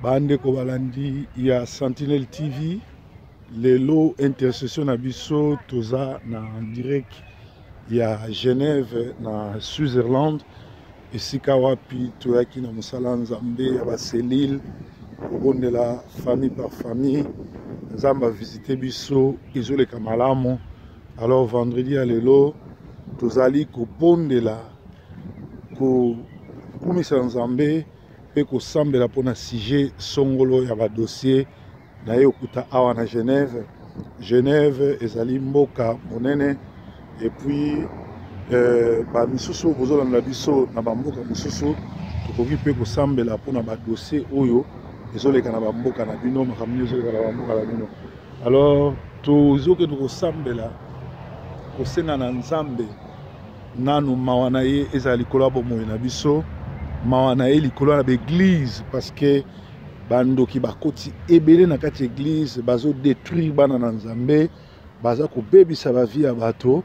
Bandeko balandi ya Sentinelle TV, lelo intercession na biso toza na direct ya Genève na Switzerland, esika wapi toyaki na mosala Nzambe ya ba cellule kobondela famille par famille. Nzambe a visite biso, ezoleka malamu. Alors vendredi ya lelo tozali kobondela, kokumisa Nzambe mpe kosambela mpo na sujet songolo ya ba dossier na ye okuta awa na Genève. Genève ezali mboka monene et puis ba misusu oyo bozolanda biso na ba mboka mosusu, tokoki mpe kosambela mpo na ba dossier oyo ezoleka na ba mboka na bino, makambo nini ezoleka na ba mboka na bino. Alors tozokende kosambela, kosenga na Nzambe nanu mawa na ye ezala likolo ya bomoi na biso, mawa na ye likolo ya ba église, parce que bandoki bakoti ebele na kati ya église, bazo détruire bana na Nzambe, baza kobebisa ba vie ya bato.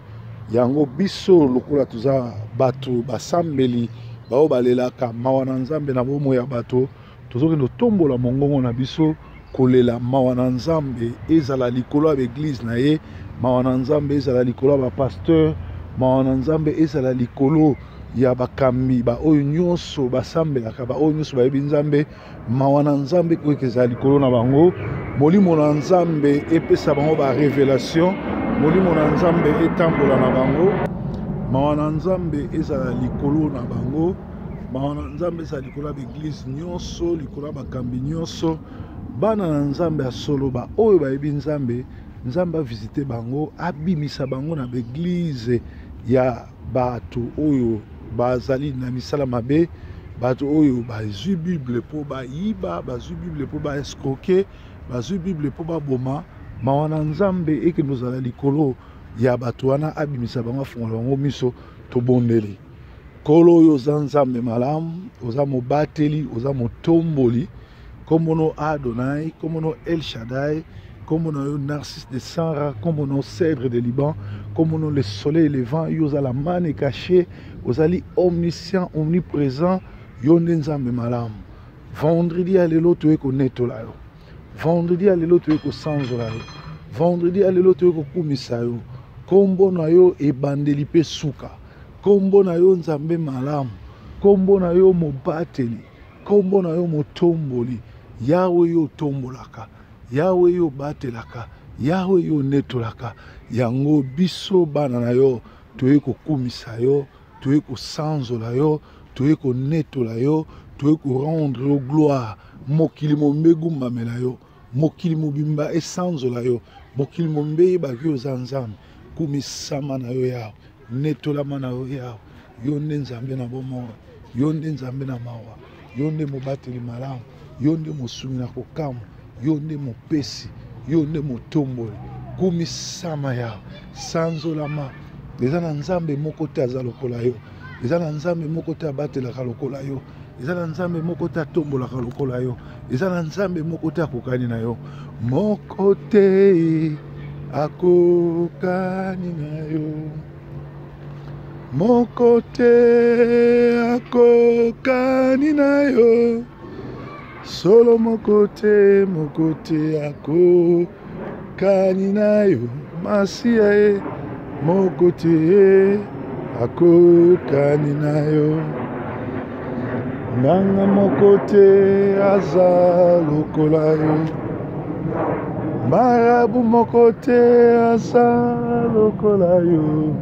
Yango biso lokola toza bato basambeli bao balelaka mawa na Nzambe na bomoi ya bato, tozokende kotombola mongongo na biso kolela mawa na Nzambe ezala likolo ya église na ye, mawa na Nzambe ezala likolo ya ba pasteur, mawa na Nzambe ezala likolo ya bakambi ba oyo nyonso basambelaka, ba oyo nyonso bayebi Nzambe. Mawa na Nzambe ekoki ezala likolo na bango, molimo na Nzambe epesa bango ba révélation, molimo na Nzambe etambola na bango, mawa na Nzambe ezala likolo na bango, mawa na Nzambe ezala likolo ya ba église nyonso, likolo ya bakambi nyonso, bana na Nzambe ya solo, ba oyo bayebi Nzambe. Nzambe avisite bango, abimisa bango na ba église ya bato oyo bazali na misala mabe, bato oyo bazwi Bible mpo bayiba, bazwi Bible mpo baescroquer, bazwi Bible mpo baboma. Mawa na Nzambe ekende kozala likolo ya bato wana, abimisa bango, afungola bango miso. Tobondeli. Nkolo oyo oza Nzambe malamu, oza mobateli, oza motomboli. Kombo no Adonai, kombo no El Shaddai, kombo na yo Narcisse de Sanra, kombo no Cèdre de Liban, kombo no le soleil levant, yo oza la manne cachée, ozali omniscient, omniprésent, yo nde Nzambe malamu. Vendredi ya lelo toye konetola yo, vendredi ya lelo toye kosanzola yo, vendredi ya lelo toye kokumisa yo. Kombo na yo ebandeli mpe suka, kombo na yo Nzambe malamu, kombo na yo mobateli, kombo na yo motomboli. Yawe yo otombolaka, Yawe yo obatelaka, Yawe yo onetolaka. Yango biso bana na yo toye kokumisa yo, toye kosanzola yo, toye konetola yo, toye korendre yo gloire. Mokili mobimba egumbamela yo, mokili mobimba esanzola yo, mokili mobimba eyebaki oza Nzambe. Kumisama na yo Yawe, netolama na yo Yawe. Yo nde Nzambe na bomoi, yo nde Nzambe na mawa, yo nde mobateli malamu, yo nde mosungi na kokamwa, yo nde mopesi, yo nde motomboli. Kumisama Yawe, sanzolama. Eza na Nzambe moko te aza lokola yo, eza na Nzambe moko te abatelaka lokola yo, eza na Nzambe moko te atombolaka lokola yo, eza na Nzambe moko te akokani na yo. Moko te akokani na yo, moko te akokani na yo, solo moko te, moko te akokani na yo, Masiya ye, moko te akokani na yo, nganga moko te aza lokola yo, marabu moko te aza lokola yo,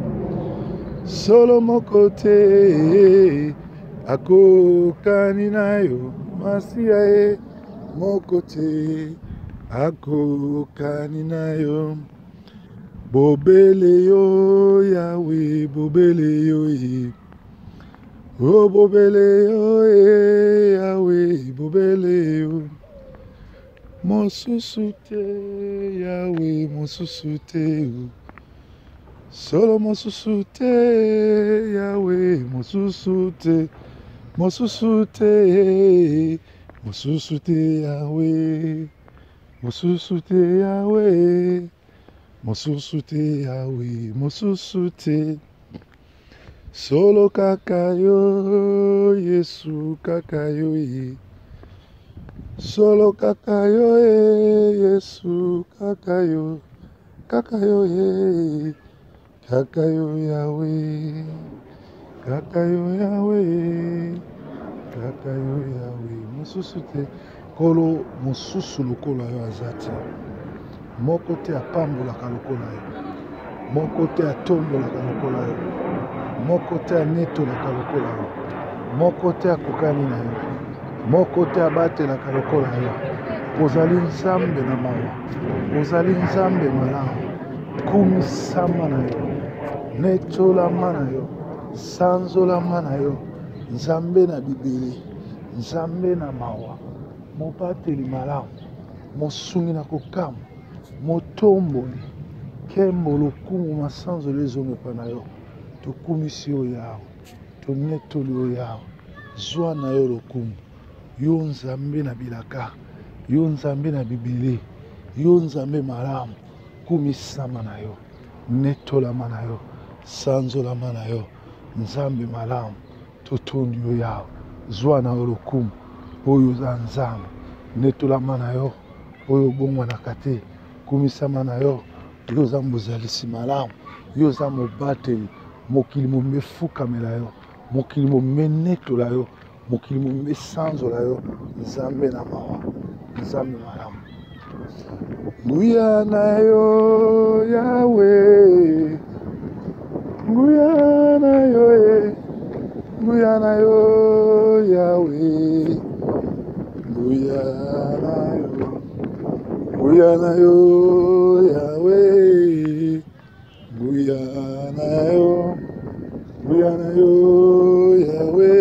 solo moko te akokani na yo, Masiya ye, moko te akokani na yo. Bobele yo Yawe, bobele yo ye, o bobele yo ye Yawe, bobele yo, mosusu te Yawe, mosusu te, solo mosusu te Yawe, mosusu te, mosusu te, mosusu te Yawe, mosusu te Yawe, mosusu te Yawe, mosusu te, solo kaka yo Yesu, kaka yo ye. Solo kaka yo e Yesu, kaka yo, kaka yo e, kaka yo Yahweh, kaka yo Yahweh, kaka yo Yahweh. Mosusu te, Nkolo mosusu lokola yo aza te. Moko te apambolaka lokola yo, moko te atombolaka lokola yo, moko te anetolaka lokola yo, moko te akokani na yo, moko te abatelaka lokola yo. Ozali Nzambe na mawa, ozali Nzambe malamu. Kumisama na yo, netolama na yo, sanzolama na yo, Nzambe na bibele, Nzambe na mawa, mobateli malamu, mosungi na kokamwa, motomboli. Nkembo, lokumu, masanzoli ezonga epai na yo. Tokumisi yo Yawe, tonetoli yo Yawe. Zwa na yo lokumu, yo Nzambe na bilaka, yo Nzambe na bibele, yo Nzambe malamu. Kumisama na yo, netolama na yo, sanzolama na yo, Nzambe malamu. Totondi yo Yawe, zwa na yo lokumu, oyo oza Nzambe. Netolama na yo, oyo obongwanaka te. Kumisama na yo, yo oza mozalisi malamu, yo oza mobateli. Mokili mobimba efukamela yo, mokili mobimba enetola yo, mokili mobimba esanzola yo. Nzambe na mawa, Nzambe malamu. Nguya na yo Yawe, nguya na yo e, nguya na yo Yawe, nguya na yo, nguya na yo Yawe, nguya na yo, nguya na yo Yawe,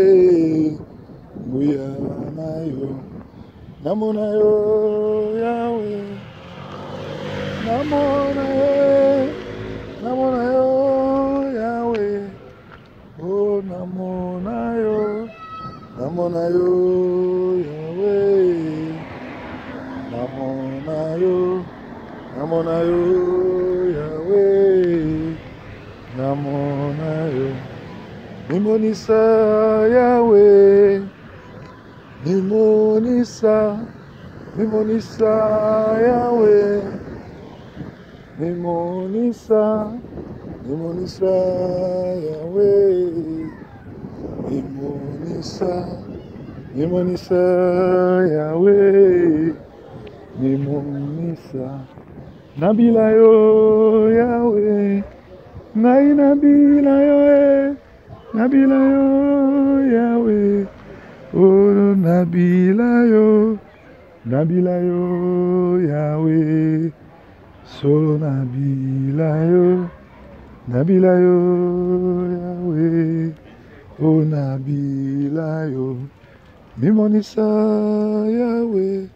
nguya na yo. Namona yo Yawe, namona yo, namona yo Yawe, oh namona yo, namona yo Yawe, namona yo, namona yo Yawe, namona yo, mimonisa Yawe. Mimonisa, mimonisa Yahweh. Mimonisa, mimonisa Yahweh. Mimonisa, mimonisa Yahweh. Mimonisa, nabila yo Yahweh. Ngai nabila yo eh. Nabila yo Yahweh, oh nabila yo, nabila yo Yahweh, solo nabila yo, nabila yo Yahweh, oh nabila yo, mimonisa Yahweh,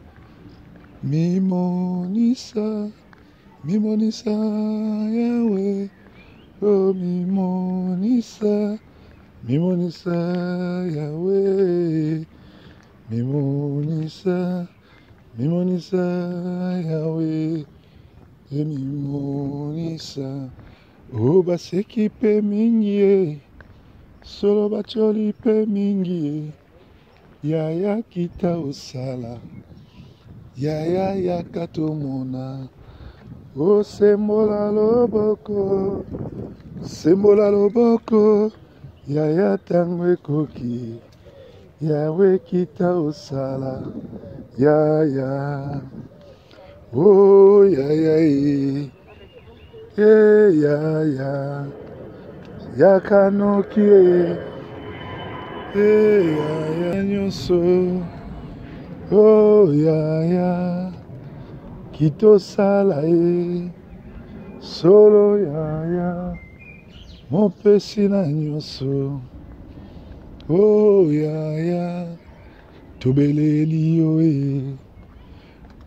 mimonisa. Mimonisa Yahweh, oh mimonisa, mimonisa Yahweh, mimonisa, mimonisa Yahweh, e mimonisa. Oh baseki pe mingi e, solo batioli pe mingi e, Yaya kita osala, yaya yaka tomona, osembola loboko, sembola loboko, yaya tango ekoki, Yawe kita osala, yaya, oh yaya e, e yaya, yaka noki e, e yaya nyonso, oh yaya, kita osala e, solo yaya, mopesi na nyonso, oh yaya, tobeleli yo e.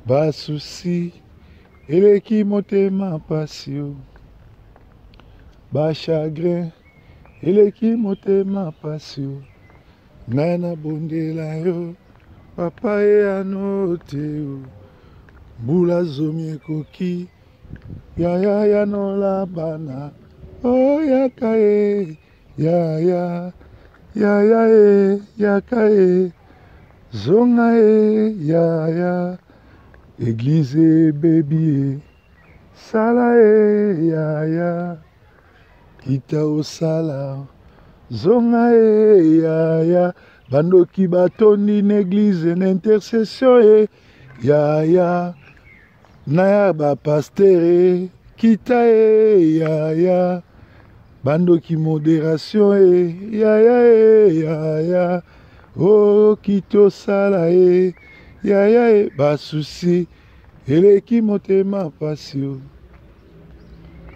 Ba soucis eleki motema pasi o. Ba chagrin eleki motema pasi o. Ngai nabondela yo papa eyano te o. Mbula zomi ekoki yaya yanola bana o yaka e yaya yaya e yaka e. Zonga e yaya, eglise ebebi e. Sala e yaya, kita osala. Zonga e yaya, bandoki batondi na eglise na intercession e yaya. Na ya ba pasteur e, kita e yaya. Bandoki moderation e yaya e yaya. O kita osala e yaya e, basusi eleki motema pasi o.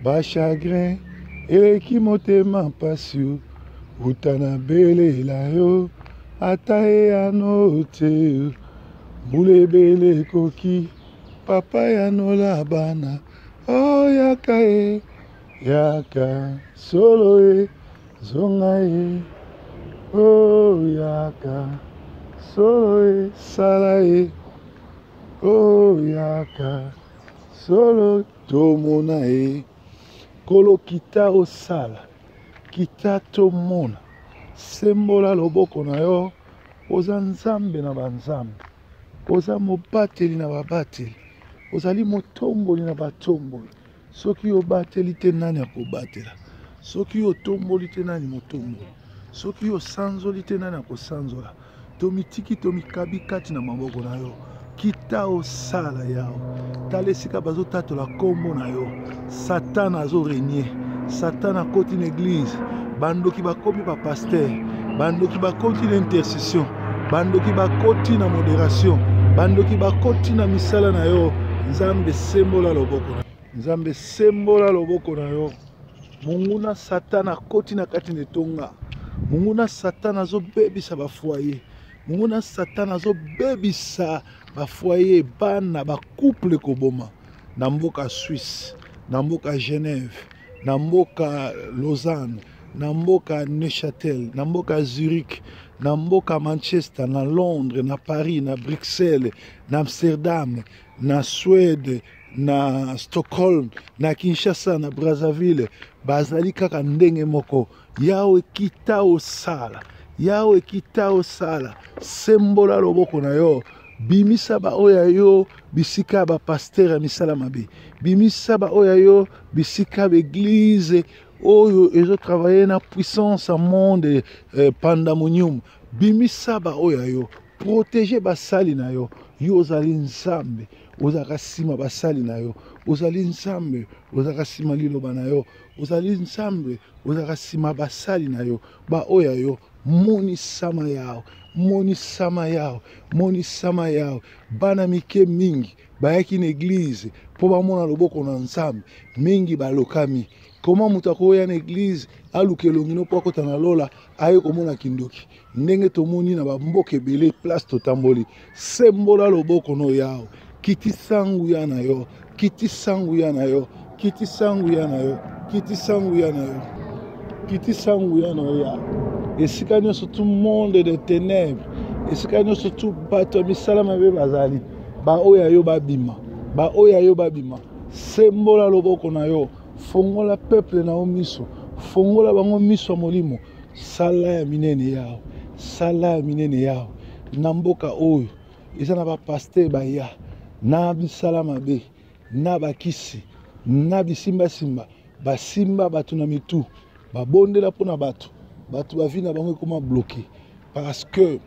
Ba chagrin eleki motema pasi o. Uta na belela yo ata eyano te. Mbula ebele ekoki papa yanola bana. O yaka e yaka solo e zonga e. O yaka solo e sala e. O yaka solo tomona e. Kolo kita osala, kita tomona. Sembola loboko na yo, oza nzambe na banzambe, oza mobateli na babateli, ozali motomboli na batomboli. Soki obateli te nani akobatela? Soki otomboli te nani motomboli? Soki osanzoli te nani akosanzola? Tomitiki, tomikabi kati na maboko na yo. Kita osala Yawe. Tala esika bazotatola kombo na yo. Satan azo régner. Satan akoti na église. Bandoki bakomi ba pasteur. Bandoki bakoti na intercession. Bandoki bakoti na modération. Bandoki bakoti na misala na yo. Nzambe sembola loboko na yo. Nzambe sembola loboko na yo. Monguna Satan akoti na kati na etonga. Monguna Satan azobebisa ba foyer. Monguna Satan azobebisa ba foyer, bana, ba couple koboma na mboka Suisse, na mboka Genève, na mboka Lausanne, na mboka Neuchâtel, na mboka Zurich, na mboka Manchester, na Londres, na Paris, na Bruxelles, na Amsterdam, na Suède, na Stockholm, na Kinshasa, na Brazzaville, bazali kaka ndenge moko. Yawe kita osala, Yawe kita osala, sembola loboko na yo, bimisa ba oyo ya yo bisika ya ba pasteur ya misala mabe, bimisa ba oyo ya yo bisika ya ba eglise oyo ezo travailler na puissance ya monde pandemonium, bimisa ba oyo ya yo, protéger basali na yo. Yo ozali Nzambe, ozalaka nsima basali na yo, ozali Nzambe, ozalaka nsima liloba na yo, ozali Nzambe, ozalaka nsima basali na yo, ba oyo ya yo. Monisama Yawe, monisama Yawe, monisama Yawe. Bana mike mingi bayaki na eglise mpo bamona loboko na Nzambe, mingi balokami. Koma moto akoya na eglise aluka elongi no mpo akota na lola, aye komona kindoki. Ndenge tomoni na bamboka ebele place totamboli, sembola loboko no Yawe, kitisa nguya na yo, kitisa nguya na yo, kitisa nguya na yo, kitisa nguya na yo, kitisa nguya na yo Yawe. Esika nyonso tout monde de ténèbres, esika nyonso tout bato ya misala mabe bazali, baoyo ya yo babima, baoyo ya yo babima. Sembola loboko na yo, fongola peuple na yo miso, fongola bango miso ya molimo. Sala ya minene Yawe, sala ya minene Yawe. Na mboka oyo eza na ba pasteur baya na misala mabe, na bakisi, na bisimbasimba, basimba bato na mitu, babondela mpona bato, bato ba vie na bango ekoma bloqué parce que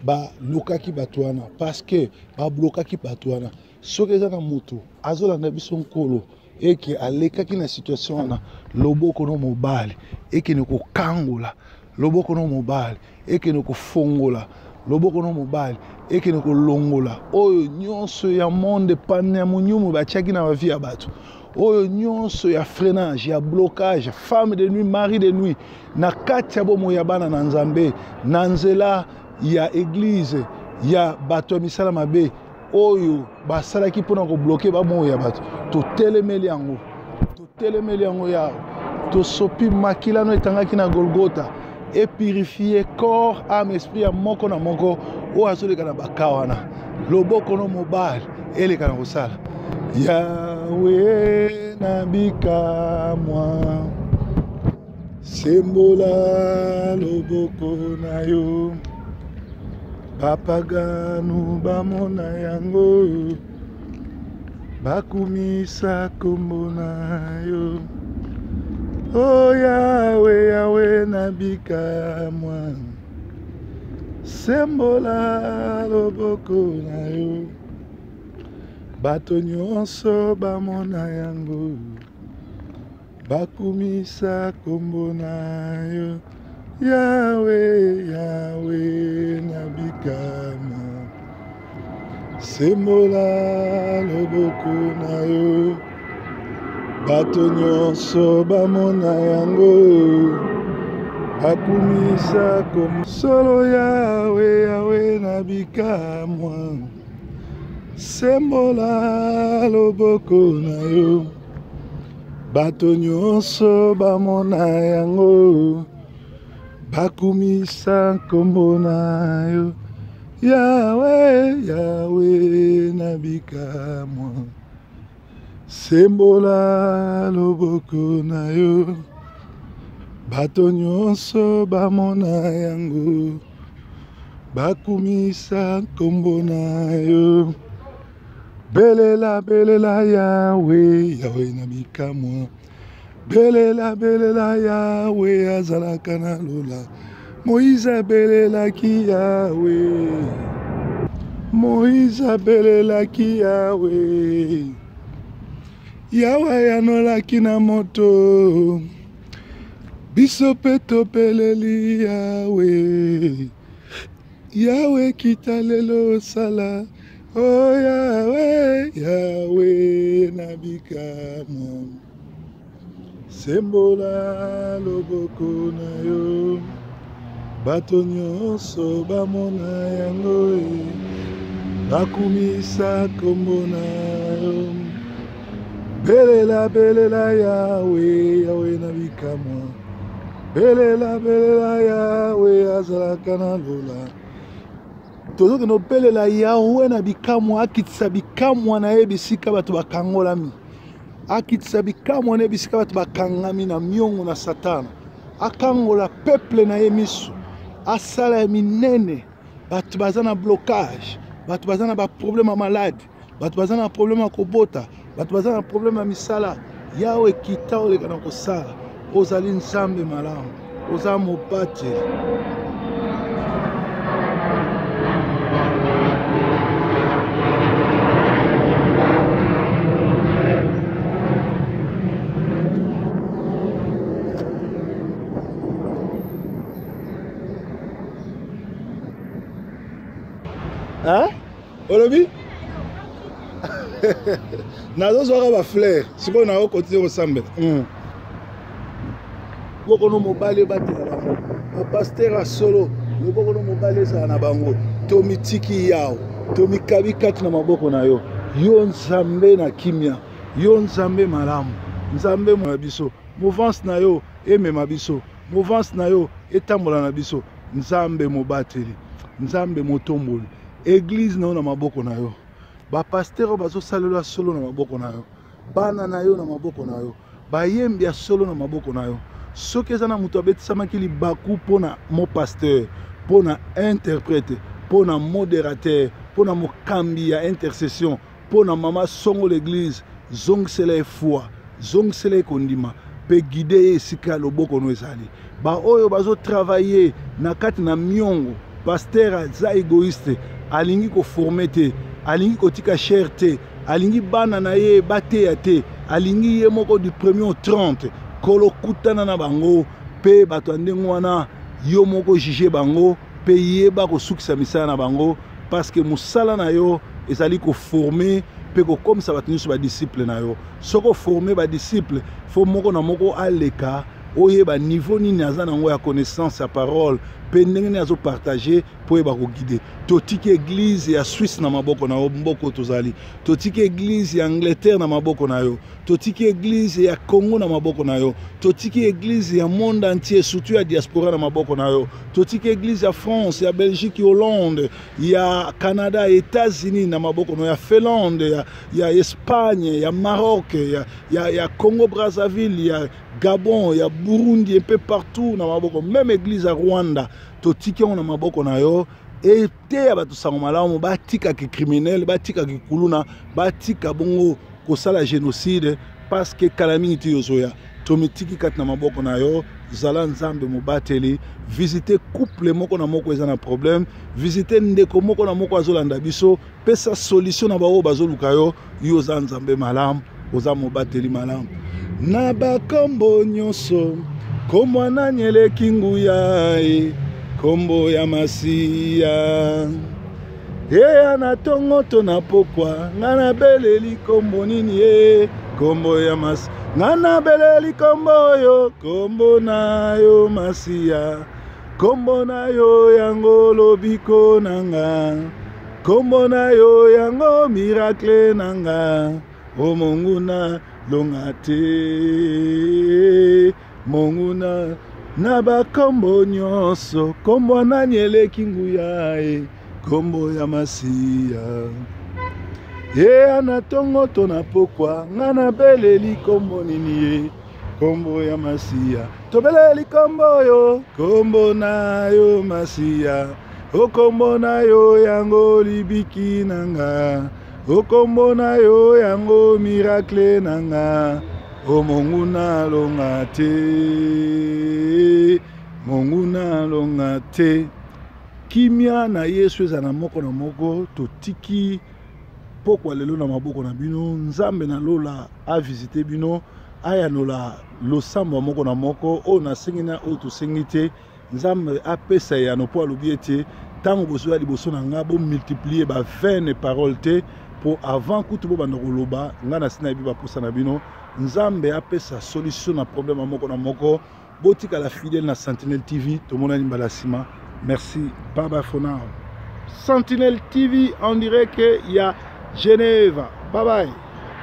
balokaki bato wana, parce que bablokaki bato wana. Soki eza na moto azolanda biso nkolo eke alekaki na situation wana, loboko no mobali ekende kokangola, loboko no mobali ekende kofongola, loboko no mobali ekende kolongola oyo nyonso ya monde pane ya monyumu batiaki na ba vie ya bato, oyo nyonso ya freinage, ya blocage, femme de nuit, mari de nuit, na kati ya bomoi ya bana na Nzambe, na nzela ya eglise ya bato ya misala mabe oyo basalaki mpona kobloke bomoi ya bato. Totelemeli yango, totelemeli yango Yawe. Tosopi makila no etangaki na Golgotha, epurifie corps, âme, esprit ya moko na moko oyo azoleka na baka wana. Loboko no mobali eleka na kosala. Yawe na bikamwa, sembola loboko na yo. Bapaganu bamona yango, bakumisa kombo na yo. O Yawe, Yawe na bikamwa, sembola loboko na yo. Bato nyonso bamona yango, bakumisa kombo na yo. Yawe, Yawe na bikamwa, sembola loboko na yo. Bato nyonso bamona yango, bakumisa kombo. Solo Yawe, Yawe na bikamwa, sembola loboko na yo. Bato nyonso bamona yango, bakumisa nkombo na yo. Yawe, Yawe na bikamwa, sembola loboko na yo. Bato nyonso bamona yango, bakumisa nkombo na yo. Belela, belela Yawe, Yawe na bikamwa. Belela, belela Yawe, azalaka na lola. Moïse abelelaki Yawe. Moïse abelelaki Yawe. Yawe ayanolaki na moto. Biso mpe tobeleli Yawe. Yawe kita lelo osala. Oh Yawe, Yawe na bikamwa. Sembola loboko na yo. Bato nyonso bamona yango e. Bakumisa kombo na yo. Belela, belela Yawe, Yawe na bikamwa. Belela, belela Yawe, azalaka na lola. Tozokende kobelela Yawe na bikamwa, akitisa bikamwa na ye bisika bato bakangolami. Akitisa bikamwa na ye bisika bato bakangami na miongo na Satana. Akangola peuple na ye miso. Asala ya minene. Bato baza na blocage, bato baza na ba problème ya malade, bato baza na problème ya kobota, bato baza na problème ya misala. Yawe kita oleka na kosala. Ozali Nzambe malamu, oza mobateli. Hein? Olobi? Nazozwaka ba fleur sikoyo nayo continue kosambela. Loboko no mobali ebatela bango, bapaster ya solo, loboko no mobali ezala na bango. Tomitiki Yawe, tomikabi kati na maboko na yo. Yo Nzambe na kimia, yo Nzambe malamu, Nzambe na biso. Mouvance na yo emema biso, mouvance na yo etambola na biso. Nzambe mobateli, Nzambe motomboli, eglise na yo na maboko na yo, ba pasteur oyo bazosalela solo na maboko na yo, bana na yo na maboko na yo, bayembi ya solo na maboko na yo. Soki eza na moto abetisamaki libaku mpo na mo pasteur, mpo na interprète, mpo na modérateur, mpo na mokambi ya intercession, mpo na mama songo l'église, zongisela ye foi, zongisela ye kondima, mpe guide ye esika loboko no ezali. Baoyo bazotravaille na kati na miongo, pasteur aza égoïste, alingi koforme te, alingi kotika chair te, alingi bana na ye bateya te, alingi ye moko du premier au 30. Kolo kutana na bango mpe bato ya ndenge wana, yo moko juge bango mpe yeba kosukisa misala na bango, parce que mosala na yo ezali koforme mpe kokomisa bato nyonso ba disciple na yo. Soki oforme ba disciple, fo moko na moko aleka oyeba niveau nini aza nango ya connaissance ya parole mpe ndenge nini azopartage mpo oyeba koguide. Totiki eglise ya Suisse na maboko na yo, mboka oyo tozali. Totiki eglise ya Angleterre na maboko na yo. Totiki eglise ya Congo na maboko na yo. Totiki eglise ya monde entier, surtout ya diaspora na maboko na yo. Totiki eglise ya France, ya Belgique, ya Hollande, ya Canada, ya États-Unis na maboko na yo, ya Finlande, ya Espagne, ya Maroc, ya Congo Brazzaville, ya Gabon, ya Burundi, un peu partout na maboko. Même église ya Rwanda, totiki yango na maboko na yo. Eteya bato sango malamu, batika kicriminel, batika kikuluna, batika bongo kosala génocide, parce que kala mingi ti ozoya. Tomitiki kati na maboko na yo. Zala Nzambe mobateli. Visite couple moko na moko eza na problème, visite ndeko moko na moko azolanda biso, pesa solution na baoyo bazoluka yo. Yo oza Nzambe malamu, oza mobateli malamu. Na bakombo nyonso, kombo nani eleki nguya? E kombo ya Masiya. Eya na ntongo to na pokwa, nga nabeleli kombo nini? E kombo ya Masi. Nga nabeleli kombo oyo, kombo na yo Masiya. Kombo na yo yango lobiko na nga, kombo na yo yango miracle na nga. O monguna longa te, monguna. Na bakombo nyonso, kombo nani eleki nguya? E kombo ya Masiya. Eya na ntongo to na pokwa, nga nabeleli kombo nini? Ye kombo ya Masiya. Tobeleli kombo oyo, kombo na yo Masiya. O kombo na yo yango libiki na nga, o kombo na yo yango miracle na nga. O monguna alonga te, monguna alonga te. Kimia na Yesu eza na moko na moko. Totiki pokwa lelo na maboko na bino. Nzambe na lola avisite bino, ayanola losambo ya moko na moko oyo nasengi na oyo tosengi te. Nzambe apesa eyano, mpo alobi ete ntango bozoya liboso na nga, bomultiplie bavaine parole te, mpo avant kutu bobanda koloba, ngai nasi nayebi baposa na bino. Nzambe apesa solution na problème ya moko na moko. Botikala fidèle na Sentinelle TV. Tomonani mbala nsima. Merci, bye bye for now. Sentinelle TV en direct ya Genève. Bye bye.